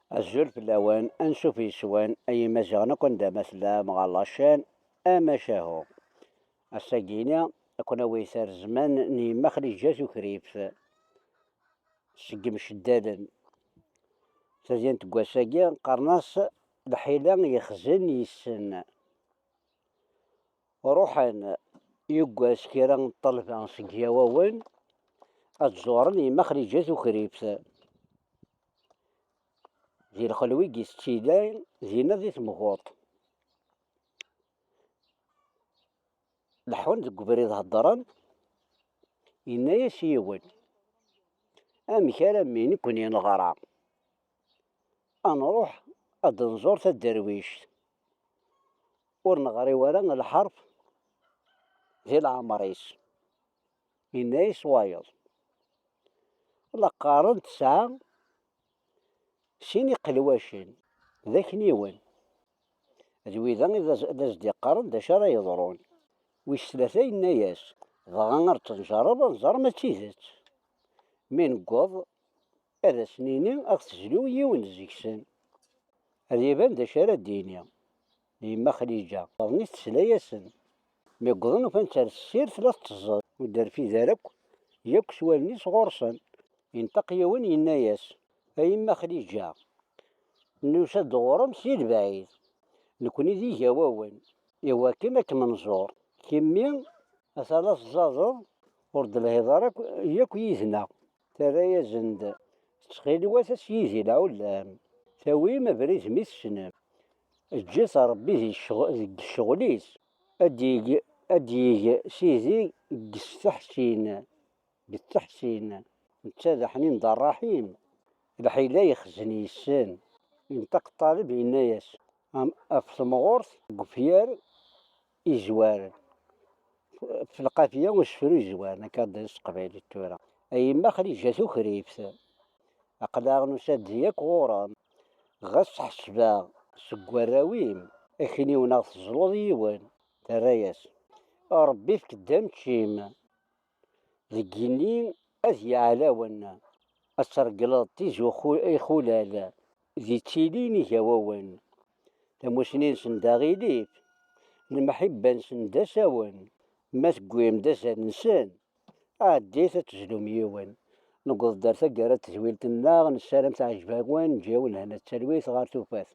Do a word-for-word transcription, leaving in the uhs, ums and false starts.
Azul fell-awen, ansuf yes-wen, ay imaziɣen akk anda ma tellam ɣer lacan amacahu. Ass-agi-ni, ad ken-awi ar zzman n yemma Xliǧa Tukrift seg yimceddalen. Tadyant n wass-agi qqaren-as lḥila yexzen yes-sen. Ruḥen yuggas kra n ṭṭelba seg Yawawen ad ẓuren yemma Xliǧa Tukrift di lxelwi i yettili dinna di temguṭ. Leḥḥun deg ubrid heddren, yenna-yas yiwen: "Amek armi nekkni neɣra, ad nruḥ ad nẓur taderwict, ur neɣri wara lḥerf di leɛmer-is?" Yenna-yas wayeḍ: "La qqaren tesɛa sin iqelwacen, d akniwen, d wida i d as-, d as-d-iqqaren d acu ara yeḍrun." Wis tlata yenna-yas: "Dɣa ar tt-njerreb ad nẓer ma d tidet. Mi newweḍ, ad as-nini ad ɣ-tezlu yiwen deg-sen, ad iban d acu ara d-yini." Yemma Xliǧa taḍnit tesla-yasen. Mi wwḍen ufan-tt ar tessirt la tetteẓẓeḍ, ur d-terfid ara akk, yakk s wallen-is ɣur-sen. Inṭeq yiwen yenna-yas: "A yemma Xliǧa, nusa-d ɣur-m si lebɛid, nekkni d igawawen, iwakken ad kem-nẓur. Kemmi ata la teẓẓadeḍ, ur d-telhiḍ ara akk, yakk yid-neɣ." Terra-yasen-d: "Ttxil-wet as yid-i lɛullam, tawim abrid mi tessnem. Eǧǧet Rebbi di ccɣ-, deg ccɣel-is, ad d-yeg, ad d-yeg Sidi deg-s taḥsin, deg teḥsin, netta d aḥnin d ṛṛaḥim." Lḥila yexzen yes-sen. Inṭeq ṭṭaleb yenna-yas: "Am, ɣef temɣurt deg ufyar izwaren." F lqafiya usefru izwaren, akka d s teqbaylit tura. A yemma Xliǧa Tukrift, aql-aɣ nusa-d yakk ɣur-m, ɣas ḥesbeɣ seg warraw-im akniwen neɣ teẓluḍ yiwen. Terra-yas: "A Rebbi, efk-d ameččim deg yigenni ad yeɛlawen, ad tregleḍ tizi uxu-, ixulal d-ittilin igawawen. Tamusni-nsen d aɣilif, lemḥibba-nsen d asawen. Ma tewwim-d azal-nsen, ɛeddit ad tezlum yiwen." Newweḍ-d ar taggara n tedwilt-nneɣ, nessaram teɛjeb-awen, neǧǧa-yawen lehna d talwit ɣer tufat.